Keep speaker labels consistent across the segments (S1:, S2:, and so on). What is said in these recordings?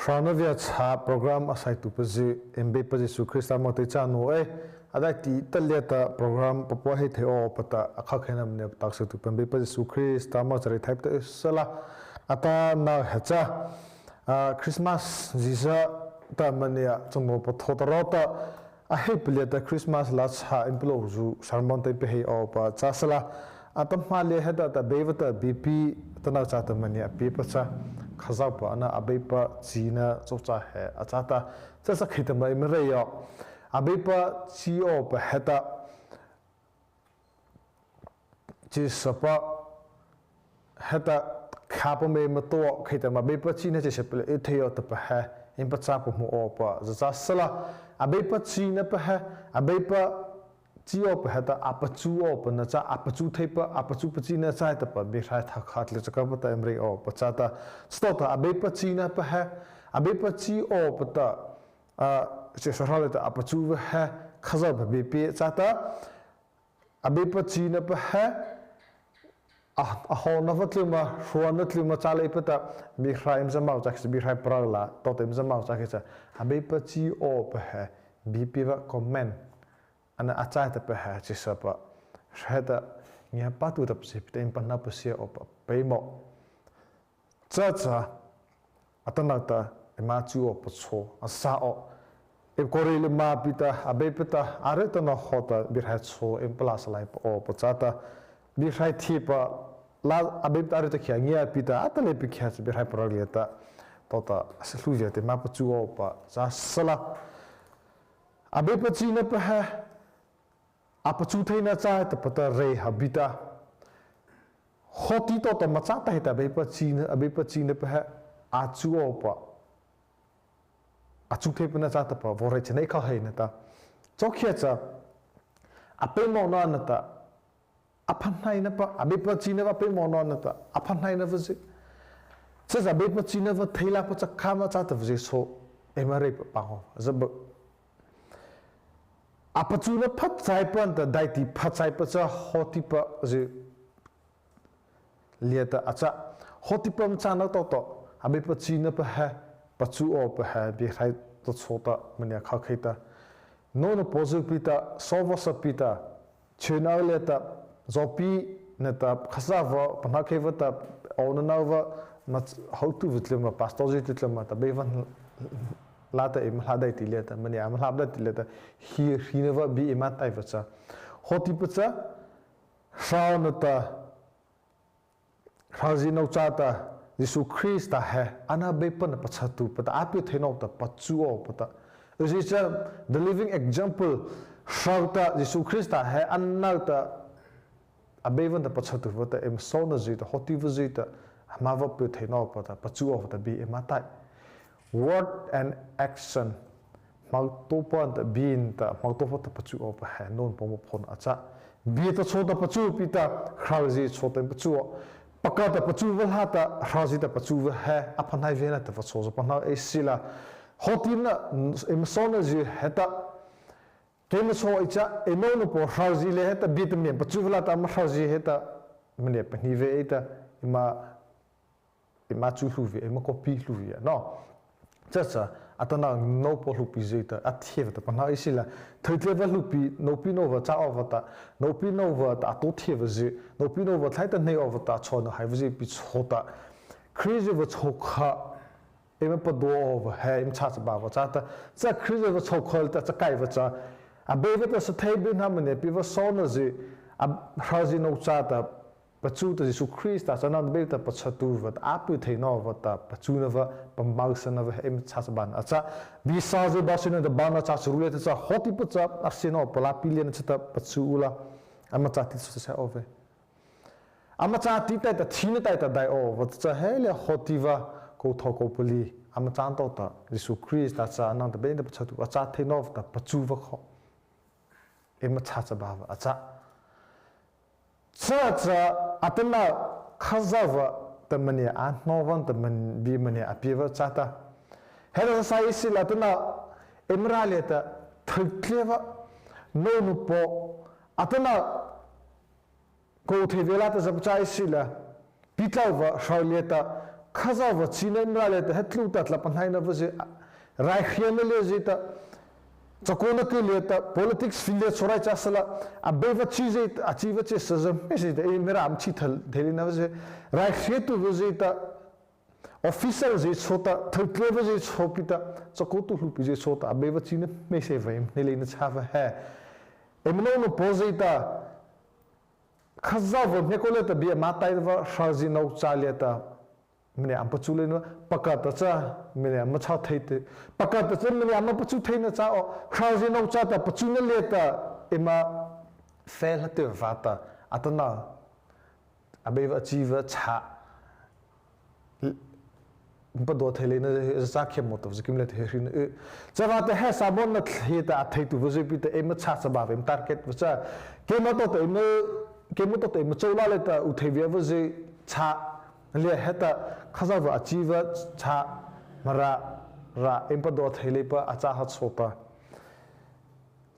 S1: Hranavia cha program asai tu pazi MB pazi su Krista mo te cha no e adai ti talia ta program papua he the o pata akha khenam ne tak se tu MB pazi su Krista mo chari type ta sala ata na hacha Christmas jisa ta mania changmo pa thotaro ta a hei plia ta Christmas la cha implo zu sermon te pe hei o pa cha sala atam ma le heta ta bevata BP tana cha ta mania pi pa cha khazaw pa ana abe pa chi na chocha he acha ta cha sa khita mai mre yo abe pa chi o pa heta chi sapa heta kha pa me ma to khita ma be pa chi na chi seple e theo ta pa he in pa cha pa mu o pa za cha sala abe pa chi na pa he abe pa chi o pa heta apa chu o pa na cha apa chu thei pa apa chu pa chi na cha ta pa be hrai tha khat le chaka pa ta emre o pa cha ta sto ta abe pa chi na pa he abe pa chi o pa ta a che sa le ta apa chu va he khaza pa be pe cha ta abe pa chi na pa he a ho na va tluma hruan na tluma cha le pa ta bi hrai im zamau cha bi hrai pra la to tem zamau cha ke cha abe pa chi o pa he bi pi va comment ana achai ta pa ha chi sa pa hra ta nya pa tu ta psi te pa na pa sia o pa pe mo cha cha atana ta ma chu o pa cho asa o e kore le ma pi ta abe pa ta are ta na ho ta bir ha cho em plus lai pa o pa cha ta bir hai thi pa la abe ta are ta khya nya pi ta ata le pi khya bir hai pra le ta to ta aslu je te ma pa chu o pa cha sala abe pa chi na pa ha apa chu thei na cha ta pata re habita hoti to to ma cha ta ta be pa chi na abe pa chi na pa ha a chu o pa a chu thei pa na cha ta pa vo re chenei kha hei na ta chokya cha ape mo na na ta aphan nai na pa abe pa chi na pa pe mo na na ta aphan nai na va ji cha za be pa chi na va theila pa cha kha ma cha ta va so emare pa ho zab apachu na phat chai pan ta dai ti phat chai pa cha hoti pa ji liata acha hoti pam cha na to to abe pa chi na pa ha pachu o pa ha bi hrai to chota manya kha khai ta no no pozu pi ta sovo sa pi ta chena le ta zopi na ta khasa va pana khe va ta on na va ma how to vitlem ma pastor ji titlem ma ta be van la ta im hla dai ti le ta mani am hla da ti le ta hi hi na va bi ima tai va cha hoti pa cha hra na ta hrazi no cha ta Jesu Christ ta he ana be pa na pacha tu pa ta api theno ta pachu o pa ta is the living example hra ta Jesu Christ ta he anna ta abevan ta pacha tu va ta em so na ji ta hoti va ji ta ama va pu theno pa ta pachu o ta bi ima tai word and action mau to pan ta bin ta mau to ta pachu o pa he non po mo phon acha bi ta cho ta pachu pi ta khrauji cho ta pachu paka ta pachu va ha ta khrauji ta pachu va he aphan hai ve na ta va cho zo pa na e sila hotin na em so na ji heta ke ma so icha e no no po khrauji le heta bi ta me pachu va la ta ma khrauji heta mne pa ni ve eta ima ima chu hlu ve ima copy hlu ve no cha cha atana no po hlu pi zui ta a thie ta pa na isi la thai va hlu pi no pi no va cha o va ta no pi no va ta to thie va zi no pi no va thai ta nei o va ta cho no hai va zi pi cho ta crazy va cho kha ema pa do o va he im cha cha ba va cha ta cha crazy va cho khol ta cha kai va cha a be va ta sa thai bi na ma ne pi va so na zi a hra zi no cha ta pachu ta Jesu Christ ta chanan be ta pachatu va apu theino va ta pachu na va pamau sa na va em cha sa ban acha bi sa je ba sin da ban cha chu le ta cha hoti pa cha asino pala pilian cha ta pachu ula ama cha ti sa ove ama cha ti ta ta thin ta ta dai o va cha he le hoti va ko tho ko puli ama chan to ta Jesu Christ ta cha nang ta be ta pachatu acha theino ta pachu va kho em cha cha ba va acha cha cha atana khazawa tamani a novan taman bi mani a piwa cha ta hera sa isi la tana emra le ta thkleva no nu po atana ko thevela ta zap cha isi la pitlawa shaule ta Khaza va chi na imra le ta het tlu ta tla panhai na va zi rai khian na le zi ta chako na ke le ta politics fil le chorai cha sala a be va chi zi a chi va chi sa zam me zi ta e mera am chi thal theli na va zi rai khia tu va zi ta officer zi cho ta thal tle va zi cho pi ta chako tu hlu pi zi cho ta a be va chi na me se va im ne le na cha va he emno no po zi ta Khaza vo hme ko le ta bia ma tai va hrazi no cha le ta mene am pachu le no paka ta cha mene am cha thei te paka ta cha mene am pachu thei na cha o hrazi no cha ta pachu na le ta ema fel ha te va ta atana abe va chi va cha pa do thei le na za khem mo to zikim le the hrin e chawa te he sabon na thli ta thei tu va pi te em cha cha ba vem target va cha ke ma to te em ke mo to te em chola le ta u thei via va je cha le he ta khaza va achi va cha mara ra em pa do thei le pa acha ha chopa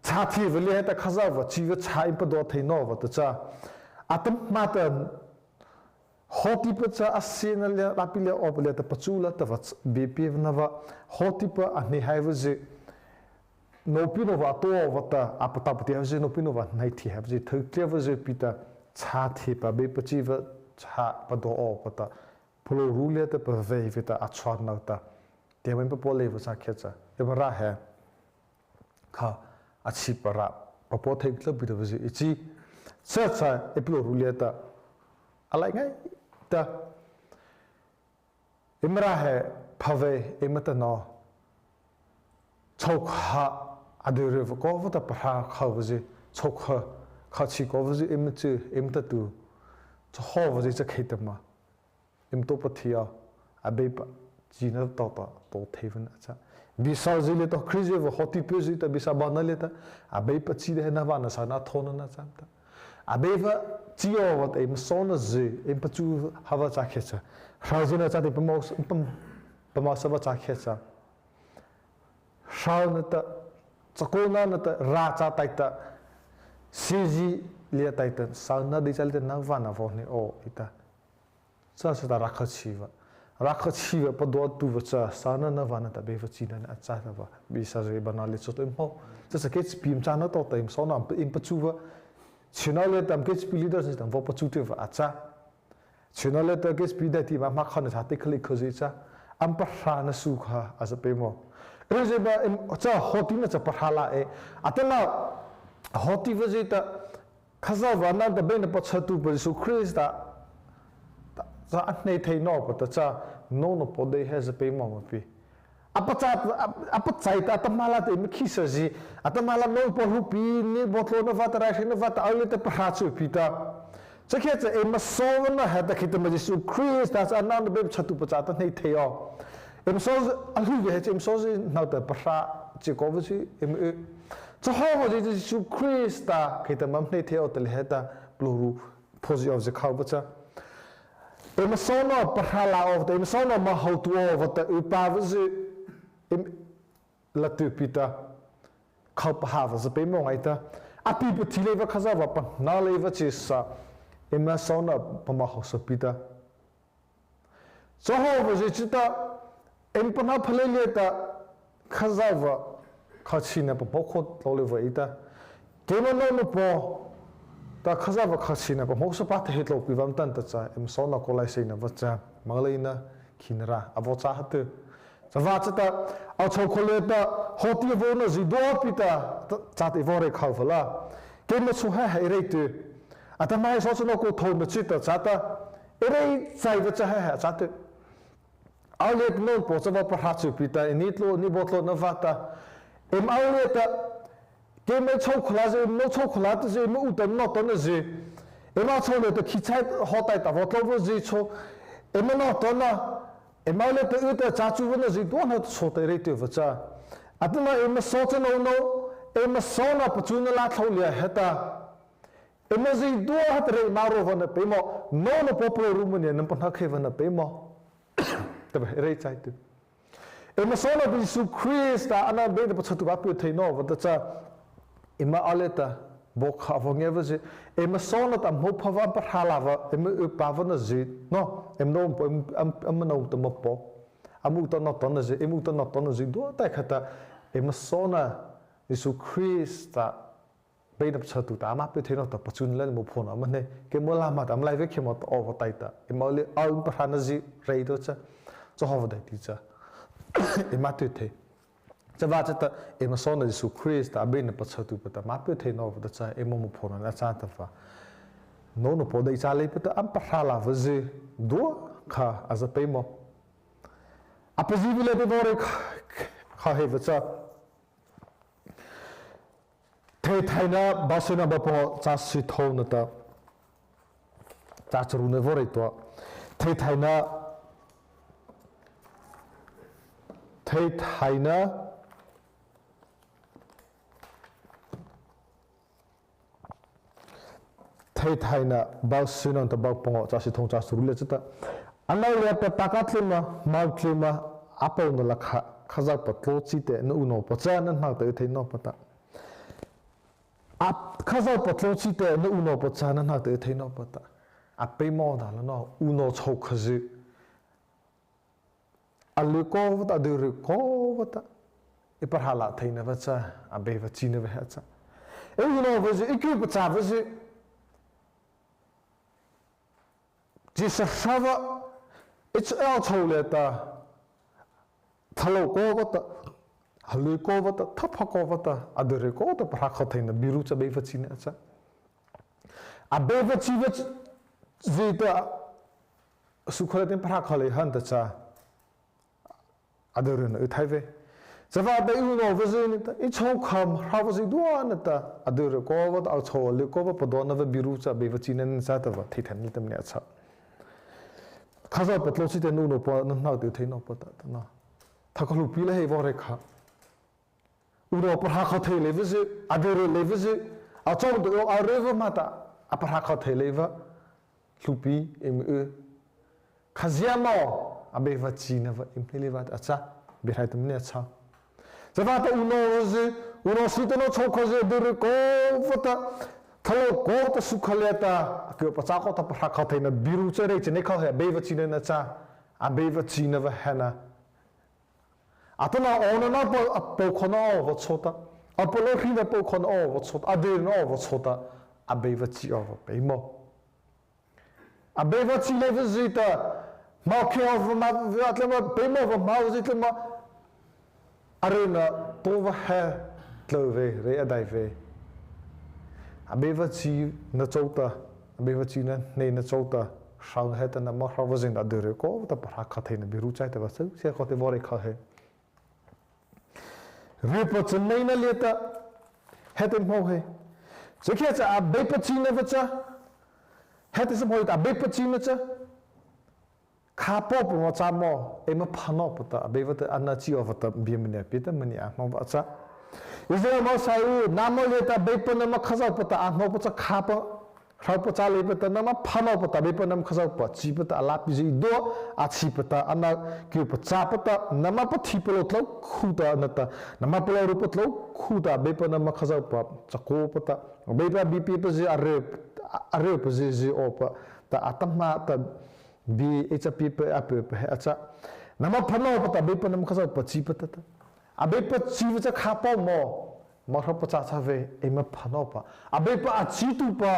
S1: cha thi va le he ta khaza va chi va cha em pa do thei no va ta cha atam ma ta Hoti pa cha asina le rapi le op le ta pachu la ta va BP na va hoti pa a ni hai va ji no pi no va to va ta apata pa ti ji no pi no va nai thi ha ji thu tle va ji pi ta cha thi pa be pa chi va cha pa do o pa ta phulo ru le ta pa ve vi ta a chon na ta te wen pa po le va cha khe cha e ba ra he kha a chi pa ra pa po thei tle bi ta va ji i chi cha cha e plo ru le ta alai ngai ta imra he phave imata no chokha adure ko va ta pra kha va ji chokha kha chi ko va ji im chu im ta tu cho ho va ji cha khei ta ma im to pathia abe pa chi na to ta to thevan acha bisa ji le to khri je va hoti pe ji ta bisa ba na le ta abe pa chi de na va na sa na thon na cham ta abe va chi o va te im so na ji im pa chu hawa cha khe cha hra ji na cha te pa mo pa ma sa va cha khe cha hra na ta chako na na ta ra cha tai ta si ji le tai ta sa na di cha le na va na vo ne o ita cha sa ta rakha chi va rakha chi va pa do tu va cha sa na na va na ta be va chi na na cha ta va bi sa je ba na le cho to im ho cha sa ke pim cha na to ta im so na im pa chu va china le tam ke pi leader si tam vo pa chu te va a cha china le ta ke pi da ti ma ma khan cha te khli kho ji cha am pa hra na su kha a sa pe mo e je ba im cha hoti na cha pa hra la e atena hoti va je ta khaza wa na da ben pa chatu pa Jesu Christ da cha a nei thei no pa ta cha no no po dei he za pe mo ma pi apa cha apa chai ta ta mala te mi khi sa ji ata mala no po hu pi ni botlo na va ta ra na va ta aule te pa chu pi ta cha khe cha e ma so na ha ta khit ma Jesu Christ ta cha na be chatu pa cha ta nei thei o em so a hu ve em so ji na ta pa ra chi ko va chi em e cha ho ho ji Jesu Christ ta khit ma nei thei o ta le ta plu phozi of the khaw ba cha em so no pa ra la of ta em so no ma ho tu o va ta u pa va ji em la tu pi ta khaw pa ha va za pe mo ngai ta a pi pu thi le va khaza va pa na le va chi sa em so no pa ma ho sa pi ta cho ho va ji chi ta em pa na phale le ta khaza va kha chi na pa mo kho lo le va i ta ke ma no no po ta khaza va kha chi na pa mo sa pa te het lo pi vam tan ta cha em so na ko lai sei na va cha ma le na khin ra a vo cha ha tu cha va cha ta au chho kho le ta ho ti vo na ji do pi ta cha te vo re kha va la ke ma chu ha hai re tu a ta mai so no ko tho na chi ta cha ta e re chai va cha ha ha cha tu au le no po cha va pa ha chu pi ta ni tlo ni bo tlo na va ta em au le ta ke me chho khula je mo chho khula ta je mo u ta no ta na je em a chho le ta khi chai ho tai ta vo tlo vo je chho em no ta na em au le ta u ta cha chu va na je do na chho ta re te va cha atma em so cha no no em so na pa chu na la tho le he ta em je do ha ta re ma ro va na pe mo no no po po ru mo ne nam pa na khe va na pe mo ta re chai tu em so na Jesu Christ ta ana be pa chatu ba pu thei no va ta cha ima aleta Bo kha va nge va zi e ma so na tam ho pha va pa tha la va e ma pa va na zi no em no po em em no to mo po amu to no to na zi emu to no to na zi do tai khata e ma so na Jesu Christ ta bei na cha tu ta ma pe the no ta pachun le mo phone ma ne ke mo la ma tam lai ve khe mo to o tai ta e ma le al pa tha na zi rei do cha cho ho va dai ti cha e ma tu the จะว่าจะตะเอ็มซอนยิสุคริสต์ตาเบนปัจจุบันตมาเพื่อเทนอฟตะจะเอ็มมุพอนันอาจารย์ตะฟ้าโนนพอได้จาเลยปะตะอัมปะราลาวจีดัวค่ะอาจจะไปมออภิสิวิเลเบอร์ค่ะเฮวจะเทไทยนะบาสนาบปอจัสสิทอนตะจัจรุนวอร์ตัวเทไทยนะเทไทยนะเทไทยนะบาสนันตะบาปงจัสสิทงจัสรุเลจตะอันนั้นเลยปะตากัดเลมามาเลมาอัปนละขะขจัดปะโลจิเตนอุโนปะจานันหักเตเทนอปะตะอัปขจัดปะโลจิเตนอุโนปะจานันหักเตเทนอปะตะอัปเปมอดาละนออุโนโชคจิอัลลิโกวตะดูริโกวตะอิปะฮาละเทนวะจาอัเบวะจีนวะฮะจาเออุโนวะจิอิกุปะจาวะจิจิสชาวะอิจเอาโชเลตาทะโลโกวตะฮัลลิโกวตะทัพพโกวตะอดริโกตะปะขะเทนบิรุจะเบวะจีนอะจาอัเบวะจีวะจีตะสุขเลตินปะขะเลหันตะจาอดรินอุทัยเวจะว่าไปอุโนวะจีนตะอิชงคำราวจีดัวนตะอดริโกวตะเอาโชลิโกวะปะดอนวะบิรุจะเบวะจีนันซาตะวะที่ทันนี่ตำเนี่ยชะข้าเจ้าปะโลจิเตนูโนปะนั่นน่าติเทนปะตะนะถ้าเขาลุปีเลยให้วอเรค่ะอุโนปะหาเขาเทเลวจีอดริเลวจีเอาจงตัวเอาเรวมาตะอปะหาเขาเทเลวะลุปีเอ็มเอข้าเจ้ามออเบวะจีนวะเอ็มเลวะอาจจะเบรายตำเนี่ยชะจะว่าแต่อุโนจีอุโนสิตโนโชคจีดูริโกวะตะทะโลโกตะสุขเลตาเกี่ยวกับจ้าก็ตะปะเขาเทนะบิรุเจเรจเนเขาเฮเบวะจีนนะจ้าอเบวะจีนวะเฮนะอัตนาออนนะปะปกขนอวะโชตะอปโลขีนะปกขนอวะโชตะอเดนอวะโชตะอเบวะจีอวะเปโมอเบวะจีเลวจีตะมาเขียวมาเวลามาเปโมวะมาจีตะมาอะไรนะตัวเฮตเลเวเรอไดเวอเบวะจีนะโจตะอเบวะจีนะเนนะโจตะชาวเฮตนะมาฮาวจินอเดเรโกตะปะขะเทนะบิรุใจตะวะซึเสียขอเทวอเรขะเฮเรปะจนในนะเลตะเฮตมโหเฮจะแค่จะอเบปะจีนะวะจะเฮตสมโหตอเบปะจีนะจะข้าปอปมจามอเอ็มพานอปตะอเบวะตะอันนาจีอวตะเบียมเนี่ยปิตะมันเนี่ยมวะจะอิสราเอลไซอูนามเลตะเบปนมขจปตะอันโนปจะข้าปเราปจาเลปตะนามพานอปตะเบปนมขจปจีปตะลาปิจีโดอาชีปตะอันนากิวปจาปตะนามปทีปโลตลคูตะนตะนามปโลรูปตลคูตะเบปนมขจปจะโกปตะเบปบีพีปจีอาเรอาเรปจีจีโอปตะอัตมาตะบีเอชพีปอเปปเฮอาจจะนามพานอปตะเบปนมขจปจีปตะอเบปจีวจะข้าปอมอมารับประชาชาเวเอ็มพานอปะอเบปอาชีตุปะ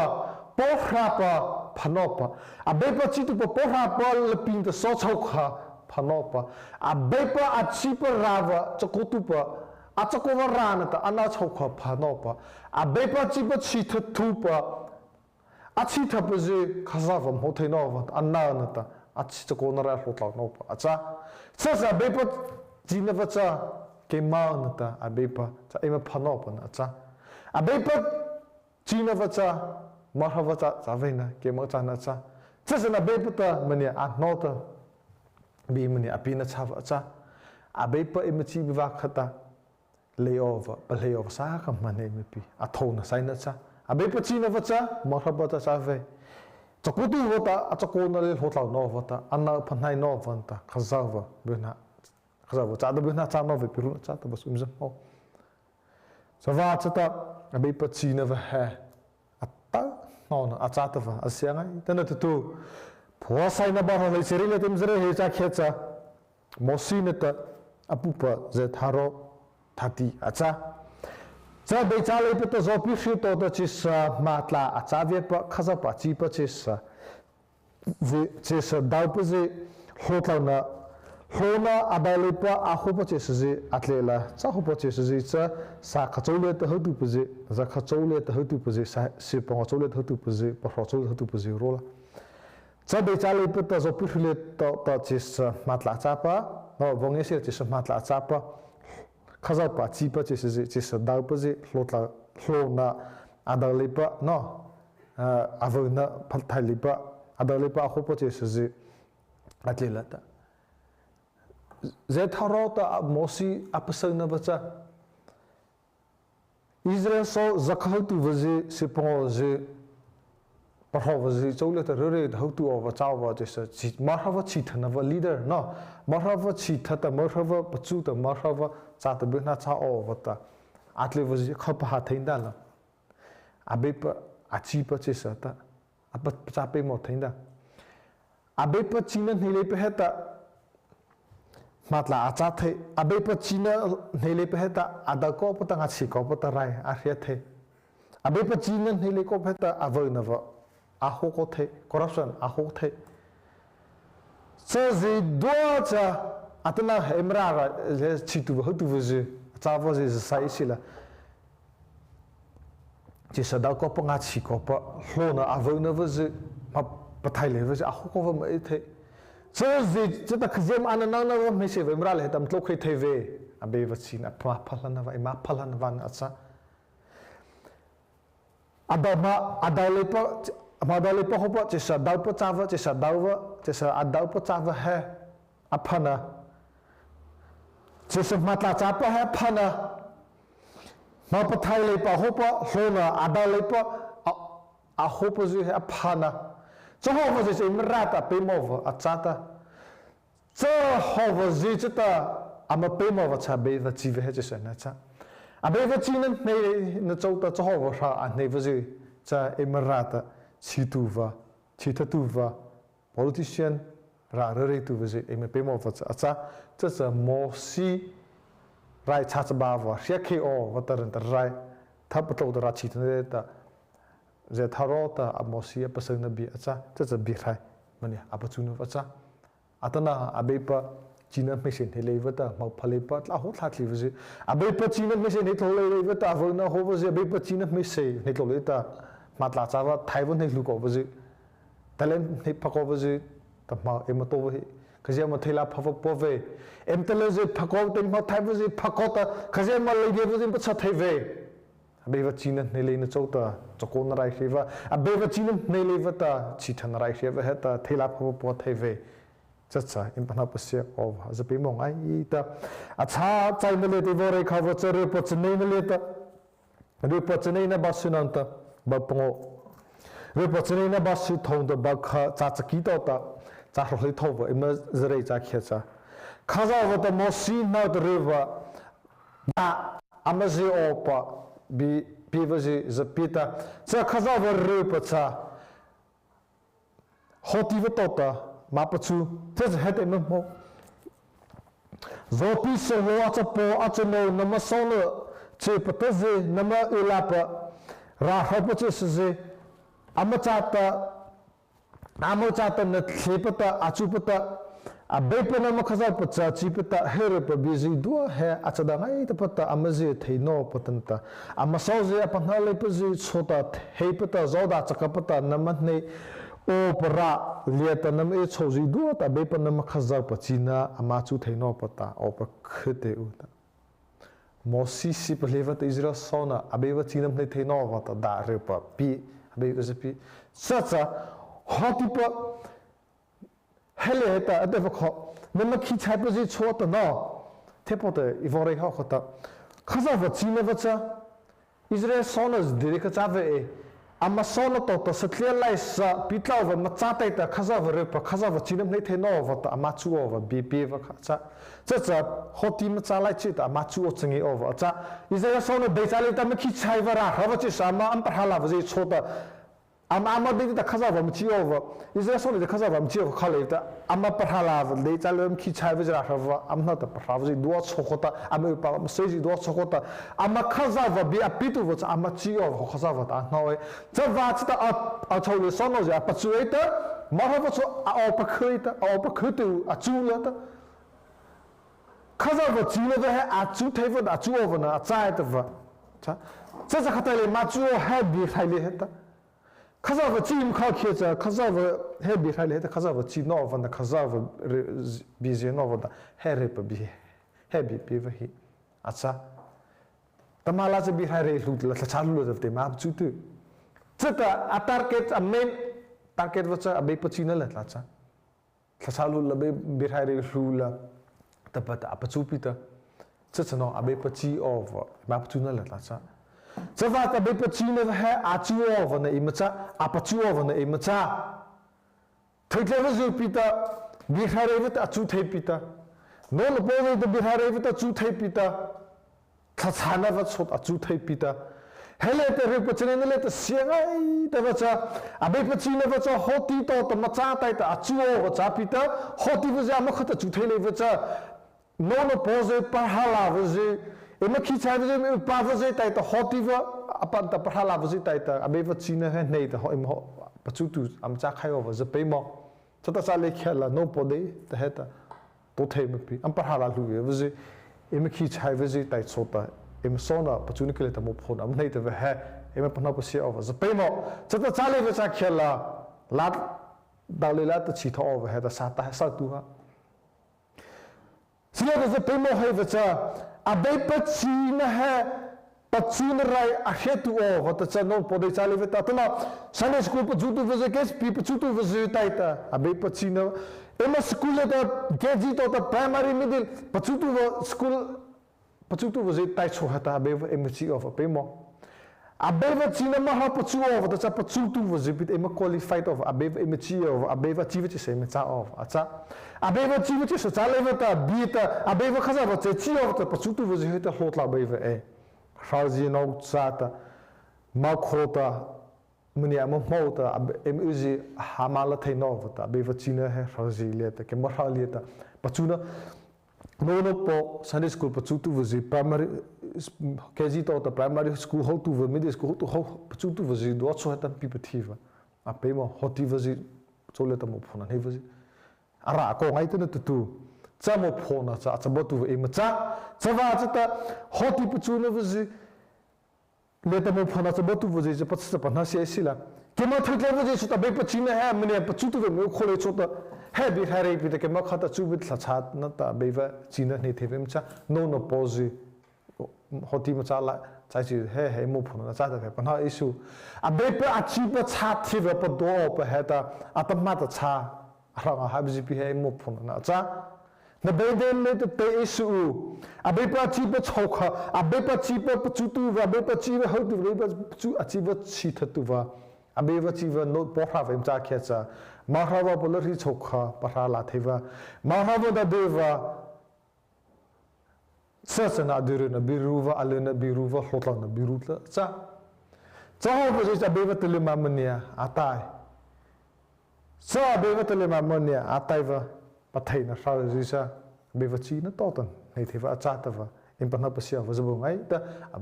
S1: ปอคราปะพานอปะอเบปอาชีตุปะปอคราปะลปินตะโซชาวขาพานอปะอเบปอาชีปราวะจะกุตุปะอาจจะกวรานตะอันนาชาวขาพานอปะอเบปอาชีปชีททูปะอาชีทปะจีข้าซาวมโหเทนอวะอันนานตะอาชีจะกวนอะไรหดหลักนอปะอาจจะเสียเบปจีนวะจะเกมานะตาอเบปะจะเอ็มพานอปนะจ้าอเบปะจีนวะจ้ามาฮาวะจ้าจะเวนะเกมาจ้านะจ้าเจ้าจะเบปะตามันเนี่ยอันโนตาบีมันเนี่ยอภินะชาวะจ้าอเบปะเอ็มจีบิวาคตาเลโอวะปะเลโอวะสาคำมันเอ็มพีอัทโนะไซนะจ้าอเบปะจีนวะจ้ามาฮาวะจ้าจะเวจะกูดูวะตาจะกูนั่นเลยหดเหล่านอวะตาอันนั้นพันให้นอวันตาข้าเจ้าวะเบนะข้าเจ้าจะดูน่าจำเอาไว้พิรุณจะตัวสุมจำเอาสวัสดิ์ตาอเบปะจีนวะเฮ No na acha ta va asia ngai ta na tu phua sai na ba ho le seri le tim zere he cha khe cha mosi na ta apupa ze tharo thati acha cha be cha le pa ta zo pi shi to ta chi sa ma tla acha ve pa khaza pa chi pa chi sa ze che sa dau pa ze hlo tlau na hlo na adai le pa a ho pa che sa ze atle la cha ho pa che sa ze cha sa kha chou le ta ho tu pa ze za kha chou le ta ho tu pa ze sa se pa chou le ta ho tu pa ze pa hro chou le ta ho tu pa ze ro la cha be cha le pa ta zo pi le ta ta che sa ma tla cha pa no vong e se che sa ma tla cha pa khaza pa chi pa che sa ze che sa dau pa ze hlo tla hlo na adai le pa no avo na phal thai le pa adai le pa ho pa che sa ze atle la ta ze tharo ta mosi apasang na bacha Israel so zakhau tu vazi sipongo zi parho vazi chole ta rere hau tu ova chaw va che sa chi marhava chi thana va leader no marhava chi thata marhava pachu ta marhava cha ta bihna cha o va ta atle vazi khapa ha thainda la abe pa achi pa che sa ta apa cha pe mo thainda abe pa china hnele pe heta matla acha the abe pa china hnele pe heta ada ko pa ta nga chi ko pa ta rai a hria the abe pa china hnele ko heta avoi na va a ho ko the corruption a ho the cha zi do cha atana emra ra le chi tu va tu va zi cha va zi sai si la chi sa da ko pa nga chi ko pa hlo na avoi na va zi ma pathai le va zi a ho ko va mai the cha zi cha ta khzem ana na na va me se va imra le tam tlo khai thei ve abe va chin a pa phalan va ima phalan van acha adama adale pa madale pa ho pa che sa dau pa cha va che sa dau va che sa adau pa cha va he aphana che sa matla cha pa he phana ma pa thai le pa ho pa hlona adale pa a ho pa zu he aphana cho ho va che imra ta pe mo va acha ta cho ho va zi che ta ama pe mo va cha be va chi ve he che sa na cha a be va chi na nei na cho ta cho ho va sha a nei va zi cha imra ta chi tu va chi tha tu va politician ra re tu va zi ema pe mo va cha acha cha cha mo si rai cha cha ba va ria khe o va taran ta rai tha patlo ta ra chi ta ne ta ze tharo ta a mo si a pasang na bi acha cha cha bi rai mani apa chu nu acha atana abe pa china me sen he leiva ta mau phale pa tla ho thla thli va zi abe pa china me sen he tho le leiva ta vo na ho va zi abe pa china me se he tlo le ta ma tla cha va thai von he lu ko va zi talent he phako va zi ta ma e ma to va he khazia ma thela pha po ve em tele zi phako te ma thai va zi phako ta khazia ma le de va zi pa cha thai ve abe va china ne le na chau ta chako na rai hre va abe va china ne le va ta chi than rai hre va he ta thela pha po thai ve cha cha in pana pasya o va za pe mong ai ta acha chai na le te vo re kha va chare po chnei na le ta re po chnei na ba sunan ta ba pongo re po chnei na ba su thong ta ba kha cha chaki to ta cha ro le tho va ima zare cha khe cha kha za va ta mo si na ta re va na amazi o pa bi pi va zi za pi ta cha kha za va re pa cha ho ti va to ta ma pa chu te het em mo zo pi se ho a cha po a cha no na ma so no che pa ta ze na ma ula pa ra ho pa che se ze ama cha ta amo cha ta na thle pa ta achu pa ta a be pa na ma khaza pa cha chi pa ta he re pa bi zi dua he a cha da ngai ta pa ta ama zi thei no pa tan ta ama so zi a pa na le pa zi cho ta thei pa ta zo da chaka pa ta na ma nei o pa ra lia ta nam e cho zi dua ta be pa na ma khaza pa chi na ama chu thei no pa ta o pa khte u ta mo si si pa leva ta Israel so na abe va chi nam nei thei no va ta da re pa pi abe va pi cha cha ho ti pa hele ta ate va kho na ma khi chai pa zi cho ta no the po te i vo re kha kho ta khaza va chi na va cha Israel so na dire ka cha ve e ama so na to ta satlia lai sa pitlau va ma cha tai ta khaza va re pa khaza va chinam nei the no va ta ama chu o va bi pi va kha cha cha cha ho ti ma cha lai chi ta ama chu o changi o va cha Israel so na dei cha le ta ma khi chai va ra ha va chi sa ma am par hala va ji cho ta. Ama ama de ta khaza vam chi ova Israel so le khaza vam chi ova khale ta ama parhala va le cha lem khi chai va jra va amna ta parha va dua chokota ama pa se ji dua chokota ama khaza va bi apitu va ama chi ova khaza va ta no e cha va chi ta a chau le so no ja pa chu e ta ma ha va chu a o pa khơi ta a o pa khơi tu a chu la ta khaza va chi le va he a chu thei va a chu ova na a chai ta va cha cha cha khatai le ma chu he bi khai le he ta khaza va chi kha khia cha khaza va he bi khai le he ta khaza va chi no va na khaza va bi je no va da he re pa bi he bi pi va hi acha tamala cha bi khai re hlu la cha lu la te ma chu tu cha ta a target a main target va cha a be pa chi na la la cha thlacha lu la be bi khai re hlu la ta pa ta pa chu pi ta cha cha no a be pa chi of ma pa chu na la la cha cha va ta be pa chi na he a chu of na i ma cha a pa chu of na i ma cha thei tle va zu pi ta bi khai re va ta chu thei pi ta no la po ve ta bi khai re va ta chu thei pi ta thlachana va chot a chu thei pi ta hele te ri pachine ne le ta siangai te va cha abe pachine va cha hoti to ta macha tai ta achu o va cha pi ta hoti va ja ma khata chu thei le va cha no no po je parhala va je ema khi chai va je pa va je tai ta hoti va apan ta parhala va je tai ta abe va china he nei ta ho im ho pachu tu am cha khai o va je pe mo cha ta cha le khela no po de ta he ta to thei ma pi am parhala lu ve va je ema khi chai va je tai chota ema sona pachu ni kele ta mo phone am nei ta va he ema pahna pa sia ova je pe mo cha ta cha le va cha khela lat da le la ta chi tho ova he ta sa ta sa tu ha sila ta je pe mo he va cha a be pa chi na he pachu na rai a he tu o va ta cha no po de cha le va ta ta Sunday school pa chu tu va je ke pi pa chu tu va je tai ta a be pa chi na ema school ta KG to ta primary middle pa chu tu va school pa chu tu va je tai chu ha ta be va ema chi of pe mo a be va chi na ma ha pa chu of ta cha pa chu tu va je pit ema qualified of a be va ema chi of a be va chi va chi se ma cha of a cha a be va chi va chi sa cha le va ta bi ta a be va khaza va che chi of ta pa chu tu va je ta hlot la be va e hrazi no cha ta ma kho ta mania ma mo ta em uzi ha ma la thei no va ta be va chi na he hrazi le ta ke ma hra le ta pa chu na no no po Sunday school pa chu tu va ji primary KG to ta primary school ho tu va middle school ho tu ho pa chu tu va ji do chu tan pi pa thi va a pe mo ho ti va ji chole ta mo phona nei va ji ara ko ngai te na tu tu cha mo phona cha cha bo tu va e ma cha cha va cha ta ho ti pa chu na va ji le ta mo phona cha bo tu va ji cha pa cha pa na se si la ke ma thai tle va ji chu ta be pa chi na ha mne pa chu tu va mo khole chu ta he bi ha re pi ta ke ma kha ta chu bit thla chat na ta be va chi na nei the vem cha no no po ji ho ti ma cha la chai chi he he mo phona na cha ta pa na isu a be pa a chi pa cha thi va pa do pa he ta a ta ma ta cha ra ha bi pi he mo phona na cha na be den le te te isu a be pa chi pa chau kha a be pa chi pa chu tu va be pa chi va ho tu be pa chu a chi va chi tha tu va a be va chi va no po hra va cha khe cha ma hra va po ri chau kha pa hra la the va ma hra va da de va sa sa na diru na biru va ale na biru va hlotla na biru tla cha cha ho pa cha be va tele ma mania atai sa be va tele ma mania atai va pathai na hra ri sa be va chi na to tan nei the va cha ta va in pa na pa sia va zabu ngai ta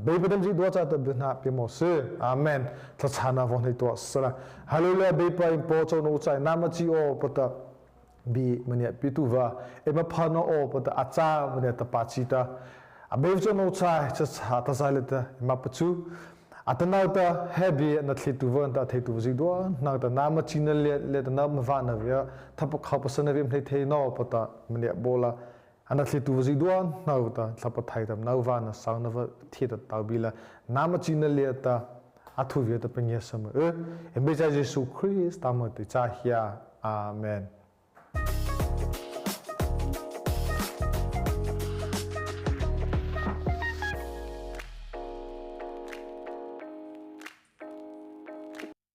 S1: be pa dam ji do cha ta be na pe mo se amen tha chana vo nei to sala hallelujah be pa in po cho no chai na ma chi o pa ta bi mania pi tu va e ma pha no o pa ta acha mania ta pa chi ta a be cho no chai cha cha ta za le ta ma pa chu atanaw ta heavy na thli tu va ta thei tu zi do na ta na ma chi na le le ta na ma va na via tha pa kha pa sa na vim thei thei no pa ta mania bola ana thli tu zi do na ta thla pa thai tam na va na sang na va thi ta ta bi la na ma chi na le ta athu vi ta panya sam e embe cha Jesu Christ ta ma te cha hia amen.